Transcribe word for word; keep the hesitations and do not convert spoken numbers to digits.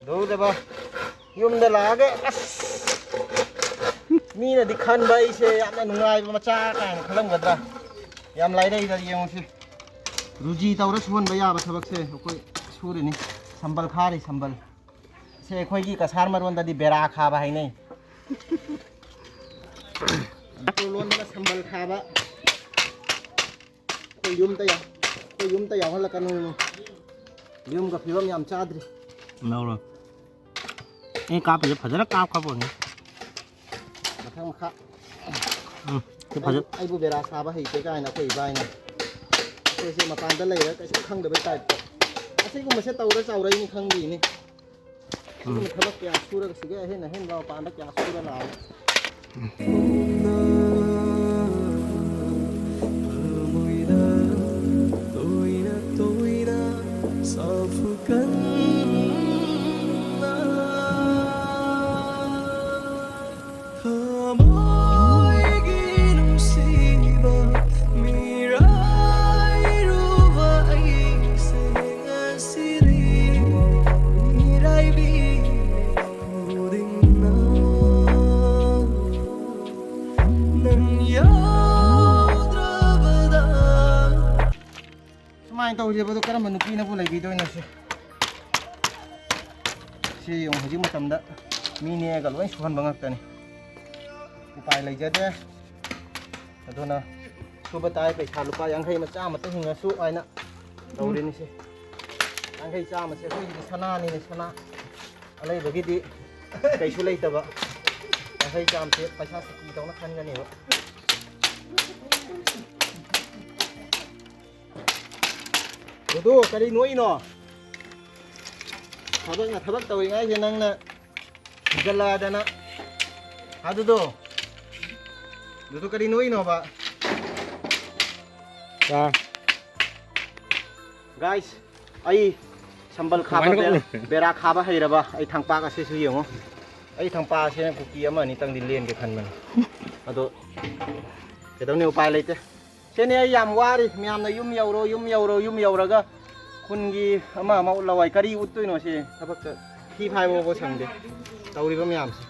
ꯀꯩꯗꯧꯗꯕ? ꯌꯨꯝꯗ ꯂꯥꯛꯑꯒ ꯑꯁ, ꯃꯤꯅꯗꯤ ꯈꯟꯕ ꯑꯩꯁꯦ ꯌꯥꯝꯅ ꯅꯨꯡꯉꯥꯏꯕ ꯃꯆꯥ ꯀꯥꯏꯅ ꯈꯜꯂꯝꯒꯗ꯭ꯔꯥ? ꯌꯥꯝ ꯂꯥꯏꯔꯩꯗ, ꯌꯦꯡꯉꯨꯁꯤ꯫ ꯔꯨꯖꯤ ꯇꯧꯔ ꯁꯨꯍꯟꯕ ꯌꯥꯕ ꯊꯕꯛꯁꯦ ꯑꯩꯈꯣꯏ ꯁꯨꯔꯤꯅꯤ꯫ ꯁꯝꯕꯜ ꯈꯥꯔꯤ, ꯁꯝꯕꯜ꯫ ꯁꯦ ꯑꯩꯈꯣꯏꯒꯤ ꯀꯁꯥꯔ ꯃꯔꯣꯟꯗꯗꯤ ꯕꯦꯔꯥ ꯈꯥꯕ ꯍꯥꯏꯅꯩ꯫ ꯃꯅꯤꯄꯨꯔ ꯂꯣꯟꯗꯅ ꯁꯝꯕꯜ ꯈꯥꯕ꯫ ꯑꯩꯈꯣꯏ ꯌꯨꯝꯗ ꯌꯥꯎ-, ꯑꯩꯈꯣꯏ ꯌꯨꯝꯗ ꯌꯥꯎꯍꯜꯂꯛꯀꯅꯨ꯫ ꯌꯨꯝꯒ ꯐꯤꯕꯝ ꯌꯥꯝ ꯆꯥꯗ꯭ꯔꯤ꯫ ꯂꯧꯔꯣ꯫ ꯑꯩ ꯀꯥꯞꯄꯤꯁꯦ ꯐꯖꯅ ꯀꯥꯞꯈ꯭ꯔ ꯄꯣꯠꯅꯤ꯫ ꯃꯊꯪ ꯃꯈꯥ꯫ ꯎꯝ, ꯁꯤ ꯐꯖ- ꯑꯩꯕꯨ, ꯑꯩꯕꯨ ꯕꯦꯔꯥ ꯁꯥꯕ ꯍꯩꯇꯦ ꯀꯥꯏꯅ ꯑꯩꯈꯣꯏ ꯏꯕꯥꯏꯅ꯫ ꯑꯩꯈꯣꯏꯁꯦ ꯃꯄꯥꯟꯗ ꯂꯩꯔꯒ ꯀꯩꯁꯨ ꯈꯪꯗꯕꯩ ꯇꯥꯏꯞꯇ꯫ ꯑꯁꯤꯒꯨꯝꯕꯁꯦ ꯇꯧꯔ ꯆꯥꯎꯔꯛꯏꯅꯤ ꯈꯪꯗ꯭ꯔꯤꯅꯤ꯫ ꯎꯝ꯫ ꯁꯤꯒꯨꯝꯕ ꯊꯕꯛ ꯀꯌꯥ ꯁꯨꯔꯒ ꯁꯤꯒ ꯑꯍꯦꯟ ꯑꯍꯦꯟꯕ ꯃꯄꯥꯟꯗ ꯀꯌꯥ ꯁꯨꯔ ꯂꯥꯛꯑꯒ꯫ ꯊꯃꯣꯏꯗ ꯇꯣꯏꯅ ꯇꯣꯏꯅ ꯁꯥꯐꯨ ꯀꯟꯅ ꯊꯃꯣꯏꯒꯤ ꯅꯨꯡꯁꯤꯕ ꯃꯤꯔꯥꯏꯔꯨꯕ ꯑꯩꯁꯦ ꯉꯁꯤꯗꯤ ꯃꯤꯔꯥꯏꯕꯤꯔꯦ ꯈꯨꯗꯤꯡꯅ ꯅꯪ ꯌꯥꯎꯗ꯭ꯔꯕꯗ꯫ ꯁꯨꯃꯥꯏꯅ ꯇꯧꯔꯤꯕꯗꯣ ꯀꯔꯝꯕ ꯅꯨꯄꯤꯅꯕꯨ ꯂꯩꯕꯤꯗꯣꯏꯅꯣ ꯁꯤ? ꯁꯤ ꯌꯦꯡꯉꯨ, ꯍꯧꯖꯤꯛ ꯃꯇꯝꯗ ꯃꯤ ꯅꯦꯛꯑꯒ ꯂꯣꯏ ꯁꯨꯍꯟꯕ ꯉꯥꯛꯇꯅꯤ꯫ ꯎꯄꯥꯏ ꯂꯩꯖꯗꯦ꯫ ꯑꯗꯨꯅ ꯁꯨꯕ ꯇꯥꯏ, ꯄꯩꯁꯥ ꯂꯨꯄꯥ ꯌꯥꯡꯈꯩ ꯑꯃ ꯆꯥꯝꯃꯇ ꯍꯤꯡꯉꯁꯨ ꯍꯥꯏꯅ ꯇꯧꯔꯤꯅꯤꯁꯦ꯫ ꯌꯥꯡꯈꯩ ꯆꯥꯝꯃꯁꯦ ꯑꯩꯈꯣꯏꯒꯤꯗꯤ ꯁꯅꯥꯅꯤꯅꯦ, ꯁꯅꯥ꯫ ꯑꯂꯩꯕꯒꯤꯗꯤ ꯀꯩꯁꯨ ꯂꯩꯇꯕ꯫ ꯌꯥꯡꯈꯩ ꯆꯥꯝꯃꯁꯦ ꯄꯩꯁꯥ ꯁꯤꯀꯤꯗꯧꯅ ꯈꯟꯒꯅꯦꯕ꯫ ꯗꯨꯗꯨ, ꯀꯔꯤ ꯅꯣꯛꯏꯅꯣ? ꯊꯕꯛꯅ ꯊꯕꯛ ꯇꯧꯔꯤꯉꯩꯁꯦ ꯅꯪꯅ ꯊꯤꯖꯤꯜꯂꯛꯑꯗꯅ꯫ ꯍꯥ, ꯗꯨꯗꯨ? ꯗꯨꯗꯨ, ꯀꯔꯤ ꯅꯣꯛꯏꯅꯣꯕ? ꯆꯥ꯫ Guys, ꯑꯩ ꯁꯝꯕꯜ ꯈꯥꯕ ꯀꯃꯥꯏꯅ ꯕꯦ-, ꯀꯧꯅꯣ? ꯕꯦꯔꯥ ꯈꯥꯕ ꯍꯩꯔꯕ ꯑꯩ ꯊꯥꯡꯄꯥꯛ ꯑꯁꯤꯁꯨ ꯌꯦꯡꯉꯣ꯫ ꯑꯩ ꯊꯥꯡꯄꯥꯛ ꯑꯁꯤꯅ ꯀꯨꯀꯤ ꯑꯃ ꯑꯅꯤꯇꯪꯗꯤ ꯂꯦꯟꯒꯦ ꯈꯟꯕꯅꯤ꯫ ꯑꯗꯣ ꯀꯩꯗꯧꯅꯤ, ꯎꯄꯥꯏ ꯂꯩꯇꯦ꯫ ꯁꯤꯅꯤ ꯑꯩ ꯌꯥꯝ ꯋꯥꯔꯤ꯫ ꯃꯌꯥꯝꯅ ꯌꯨꯝ ꯌꯧꯔꯣ, ꯌꯨꯝ ꯌꯧꯔꯣ, ꯌꯨꯝ ꯌꯧꯔꯒ ꯈꯨꯟꯒꯤ ꯑꯃ ꯑꯃ ꯎꯠꯂꯣ ꯍꯥꯏ꯫ ꯀꯔꯤ ꯎꯠꯇꯣꯏꯅꯣ ꯁꯤ ꯊꯕꯛꯇ? ꯊꯤ ꯐꯥꯏꯕ ꯐꯥꯎꯕ ꯁꯪꯗꯦ ꯇꯧꯔꯤꯕ ꯃꯌꯥꯝꯁꯦ꯫